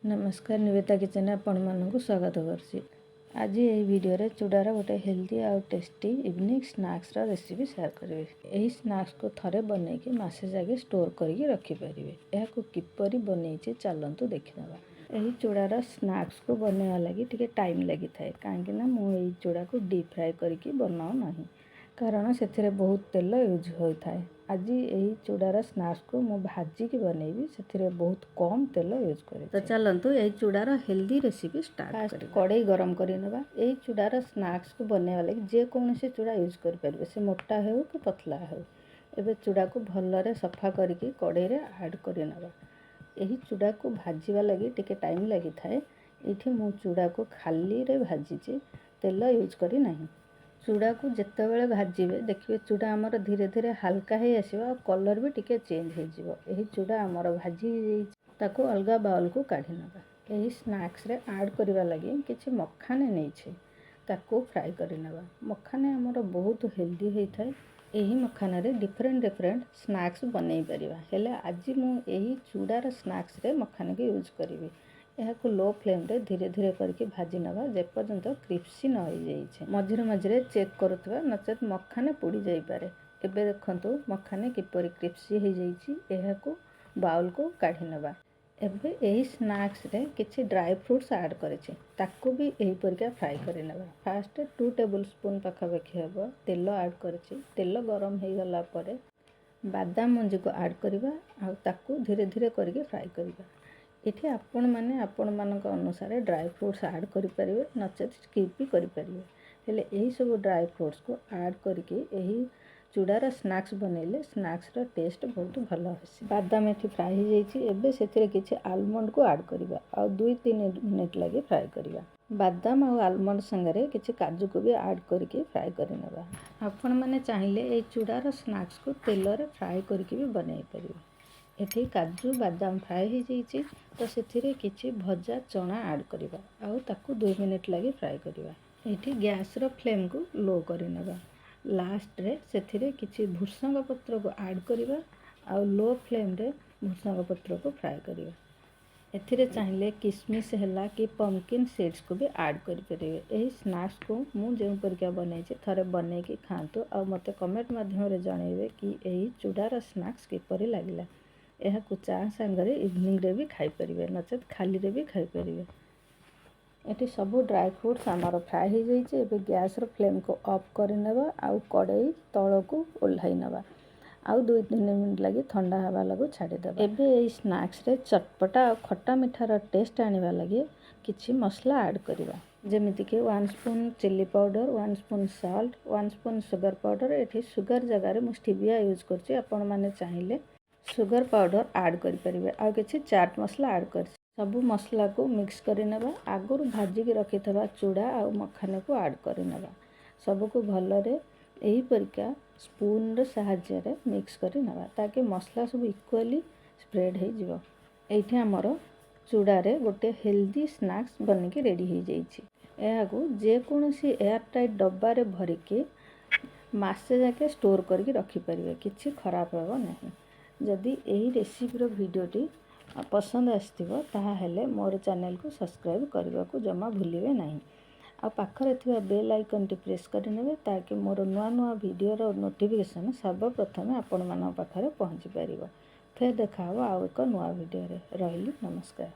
ନମସ୍କାର, ନିବେତା କିଚେନ୍ ଆପଣମାନଙ୍କୁ ସ୍ୱାଗତ କରୁଛି। ଆଜି ଏହି ଭିଡ଼ିଓରେ ଚୁଡ଼ାର ଗୋଟେ ହେଲ୍ଦି ଆଉ ଟେଷ୍ଟି ଇଭିନିଂ ସ୍ନାକ୍ସର ରେସିପି ସେୟାର କରିବି। ଏହି ସ୍ନାକ୍ସକୁ ଥରେ ବନେଇକି ମାସେ ଯାକେ ଷ୍ଟୋର୍ କରିକି ରଖିପାରିବେ। ଏହାକୁ କିପରି ବନେଇଛି, ଚାଲନ୍ତୁ ଦେଖିନେବା। ଏହି ଚୁଡ଼ାର ସ୍ନାକ୍ସକୁ ବନେଇବା ଲାଗି ଟିକେ ଟାଇମ୍ ଲାଗିଥାଏ, କାହିଁକିନା ମୁଁ ଏହି ଚୁଡ଼ାକୁ ଡିପ୍ ଫ୍ରାଏ କରିକି ବନାଉ ନାହିଁ, କାରଣ ସେଥିରେ ବହୁତ ତେଲ ୟୁଜ୍ ହୋଇଥାଏ। ଆଜି ଏହି ଚୁଡ଼ାର ସ୍ନାକ୍ସକୁ ମୁଁ ଭାଜିକି ବନେଇବି, ସେଥିରେ ବହୁତ କମ୍ ତେଲ ୟୁଜ୍ କରିବି। ତ ଚାଲନ୍ତୁ, ଏହି ଚୁଡ଼ାର ହେଲ୍ଦି ରେସିପି ଷ୍ଟାର୍ଟ ଫାଷ୍ଟ କରିବା। କଡ଼େଇ ଗରମ କରିନେବା। ଏହି ଚୁଡ଼ାର ସ୍ନାକ୍ସକୁ ବନେଇବା ଲାଗି ଯେକୌଣସି ଚୁଡ଼ା ୟୁଜ୍ କରିପାରିବେ, ସେ ମୋଟା ହେଉ କି ପତଲା ହେଉ। ଏବେ ଚୁଡ଼ାକୁ ଭଲରେ ସଫା କରିକି କଡ଼େଇରେ ଆଡ଼୍ କରିନେବା। ଏହି ଚୁଡ଼ାକୁ ଭାଜିବା ଲାଗି ଟିକେ ଟାଇମ୍ ଲାଗିଥାଏ। ଏଇଠି ମୁଁ ଚୁଡ଼ାକୁ ଖାଲିରେ ଭାଜିଛି, ତେଲ ୟୁଜ୍ କରି ନାହିଁ। ଚୁଡ଼ାକୁ ଯେତେବେଳେ ଭାଜିବେ, ଦେଖିବେ ଚୁଡ଼ା ଆମର ଧୀରେ ଧୀରେ ହାଲକା ହେଇ ଆସିବ ଆଉ କଲର୍ ବି ଟିକେ ଚେଞ୍ଜ ହେଇଯିବ। ଏହି ଚୁଡ଼ା ଆମର ଭାଜି ହେଇଯାଇଛି, ତାକୁ ଅଲଗା ବାଉଲକୁ କାଢ଼ି ନେବା। ଏହି ସ୍ନାକ୍ସରେ ଆଡ଼୍ କରିବା ଲାଗି କିଛି ମଖାନେ ନେଇଛି, ତାକୁ ଫ୍ରାଏ କରିନେବା। ମଖାନେ ଆମର ବହୁତ ହେଲ୍ଦି ହେଇଥାଏ। ଏହି ମଖାନାରେ ଡିଫରେଣ୍ଟ ଡିଫରେଣ୍ଟ ସ୍ନାକ୍ସ ବନେଇ ପାରିବା, ହେଲେ ଆଜି ମୁଁ ଏହି ଚୁଡ଼ାର ସ୍ନାକ୍ସରେ ମଖାନାକୁ ୟୁଜ୍ କରିବି। ଏହାକୁ ଲୋ ଫ୍ଲେମ୍ରେ ଧୀରେ ଧୀରେ କରିକି ଭାଜି ନେବା, ଯେପର୍ଯ୍ୟନ୍ତ କ୍ରିସ୍ପି ନ ହେଇଯାଇଛି। ମଝିରେ ମଝିରେ ଚେକ୍ କରୁଥିବା, ନଚେତ୍ ମଖାନା ପୋଡ଼ି ଯାଇପାରେ। ଏବେ ଦେଖନ୍ତୁ, ମଖାନେ କିପରି କ୍ରିସ୍ପି ହେଇଯାଇଛି। ଏହାକୁ ବାଉଲକୁ କାଢ଼ି ନେବା। ଏବେ ଏହି ସ୍ନାକ୍ସରେ କିଛି ଡ୍ରାଏ ଫ୍ରୁଟ୍ସ ଆଡ଼୍ କରିଛି, ତାକୁ ବି ଏହିପରିକା ଫ୍ରାଏ କରିନେବା। ଫାଷ୍ଟ 2 ଟେବୁଲ୍ ସ୍ପୁନ୍ ପାଖାପାଖି ହେବ ତେଲ ଆଡ଼୍ କରିଛି। ତେଲ ଗରମ ହେଇଗଲା ପରେ ବାଦାମ ମଞ୍ଜିକୁ ଆଡ଼୍ କରିବା ଆଉ ତାକୁ ଧୀରେ ଧୀରେ କରିକି ଫ୍ରାଏ କରିବା। ଏଠି ଆପଣମାନେ ଆପଣମାନଙ୍କ ଅନୁସାରେ ଡ୍ରାଏ ଫ୍ରୁଟ୍ସ ଆଡ଼୍ କରିପାରିବେ, ନଚେତ୍ ସ୍କିପ୍ ବି କରିପାରିବେ। ହେଲେ ଏହିସବୁ ଡ୍ରାଏ ଫ୍ରୁଟ୍ସକୁ ଆଡ଼୍ କରିକି ଏହି ଚୁଡ଼ାର ସ୍ନାକ୍ସ ବନେଇଲେ ସ୍ନାକ୍ସର ଟେଷ୍ଟ ବହୁତ ଭଲ ଆସେ। ବାଦାମ ଏଠି ଫ୍ରାଏ ହେଇଯାଇଛି। ଏବେ ସେଥିରେ କିଛି ଆଲମଣ୍ଡକୁ ଆଡ଼୍ କରିବା ଆଉ 2-3 ମିନିଟ୍ ଲାଗି ଫ୍ରାଏ କରିବା। ବାଦାମ ଆଉ ଆଲମଣ୍ଡ ସାଙ୍ଗରେ କିଛି କାଜୁକୁ ବି ଆଡ଼୍ କରିକି ଫ୍ରାଏ କରିନେବା। ଆପଣମାନେ ଚାହିଁଲେ ଏଇ ଚୁଡ଼ାର ସ୍ନାକ୍ସକୁ ତେଲରେ ଫ୍ରାଏ କରିକି ବି ବନେଇ ପାରିବେ। ଏଠି କାଜୁ ବାଦାମ ଫ୍ରାଏ ହେଇଯାଇଛି, ତ ସେଥିରେ କିଛି ଭଜା ଚଣା ଆଡ଼୍ କରିବା ଆଉ ତାକୁ 2 ମିନିଟ୍ ଲାଗି ଫ୍ରାଏ କରିବା। ଏଇଠି ଗ୍ୟାସ୍ର ଫ୍ଲେମ୍କୁ ଲୋ କରିନେବା। ଲାଷ୍ଟରେ ସେଥିରେ କିଛି ଭୃସଙ୍ଗ ପତ୍ରକୁ ଆଡ଼୍ କରିବା ଆଉ ଲୋ ଫ୍ଲେମ୍ରେ ଭୃସଙ୍ଗ ପତ୍ରକୁ ଫ୍ରାଏ କରିବା। ଏଥିରେ ଚାହିଁଲେ କିସମିସ୍ ହେଲା କି ପମ୍ପକିନ୍ ସିଡ଼୍ସକୁ ବି ଆଡ଼୍ କରିପାରିବେ। ଏହି ସ୍ନାକ୍ସକୁ ମୁଁ ଯେଉଁ ପରିକା ବନେଇଛି, ଥରେ ବନେଇକି ଖାଆନ୍ତୁ ଆଉ ମୋତେ କମେଣ୍ଟ ମାଧ୍ୟମରେ ଜଣାଇବେ କି ଏହି ଚୁଡ଼ାର ସ୍ନାକ୍ସ କିପରି ଲାଗିଲା। ଏହାକୁ ଚା ସାଙ୍ଗରେ ଇଭିନିଂରେ ବି ଖାଇପାରିବେ, ନଚେତ୍ ଖାଲିରେ ବି ଖାଇପାରିବେ। ଏଠି ସବୁ ଡ୍ରାଏ ଫ୍ରୁଟ୍ସ ଆମର ଫ୍ରାଏ ହେଇଯାଇଛି। ଏବେ ଗ୍ୟାସ୍ର ଫ୍ଲେମ୍କୁ ଅଫ୍ କରିନେବା ଆଉ କଡ଼େଇ ତଳକୁ ଓହ୍ଲାଇ ନେବା ଆଉ 2-3 ମିନିଟ୍ ଲାଗି ଥଣ୍ଡା ହେବା ଲାଗି ଛାଡ଼ିଦେବା। ଏବେ ଏଇ ସ୍ନାକ୍ସରେ ଚଟପଟା ଆଉ ଖଟା ମିଠାର ଟେଷ୍ଟ ଆଣିବା ଲାଗି କିଛି ମସଲା ଆଡ଼୍ କରିବା, ଯେମିତିକି 1 spoon chilli powder, 1 spoon salt, 1 spoon sugar powder। ଏଠି ସୁଗର ଜାଗାରେ ମୁଁ ଷ୍ଟିଭିଆ ୟୁଜ୍ କରୁଛି, ଆପଣମାନେ ଚାହିଁଲେ ସୁଗର ପାଉଡ଼ର ଆଡ଼୍ କରିପାରିବେ। ଆଉ କିଛି ଚାଟ୍ ମସଲା ଆଡ଼୍ କରିଛି। ସବୁ ମସଲାକୁ ମିକ୍ସ କରିନେବା। ଆଗରୁ ଭାଜିକି ରଖିଥିବା ଚୁଡ଼ା ଆଉ ମଖାନାକୁ ଆଡ଼୍ କରିନେବା। ସବୁକୁ ଭଲରେ ଏହିପରିକା ସ୍ପୁନ୍ର ସାହାଯ୍ୟରେ ମିକ୍ସ କରି ନେବା, ତାକି ମସଲା ସବୁ ଇକ୍ୱାଲି ସ୍ପ୍ରେଡ଼୍ ହେଇଯିବ। ଏଇଠି ଆମର ଚୁଡ଼ାରେ ଗୋଟେ ହେଲ୍ଦି ସ୍ନାକ୍ସ ବନିକି ରେଡ଼ି ହେଇଯାଇଛି। ଏହାକୁ ଯେକୌଣସି ଏୟାର ଟାଇଟ୍ ଡବାରେ ଭରିକି ମାସେ ଯାକେ ଷ୍ଟୋର୍ କରିକି ରଖିପାରିବେ, କିଛି ଖରାପ ହେବ ନାହିଁ। ଯଦି ଏହି ରେସିପିର ଭିଡ଼ିଓଟି ପସନ୍ଦ ଆସିଥିବ, ତାହାହେଲେ ମୋର ଚ୍ୟାନେଲକୁ ସବସ୍କ୍ରାଇବ୍ କରିବାକୁ ଜମା ଭୁଲିବେ ନାହିଁ ଆଉ ପାଖରେ ଥିବା ବେଲ୍ ଆଇକନ୍ଟି ପ୍ରେସ୍ କରିନେବେ, ତାକି ମୋର ନୂଆ ନୂଆ ଭିଡ଼ିଓର ନୋଟିଫିକେସନ୍ ସର୍ବପ୍ରଥମେ ଆପଣମାନଙ୍କ ପାଖରେ ପହଞ୍ଚି ପାରିବ। ଫେର୍ ଦେଖା ହେବ ଆଉ ଏକ ନୂଆ ଭିଡ଼ିଓରେ। ରହିଲି, ନମସ୍କାର।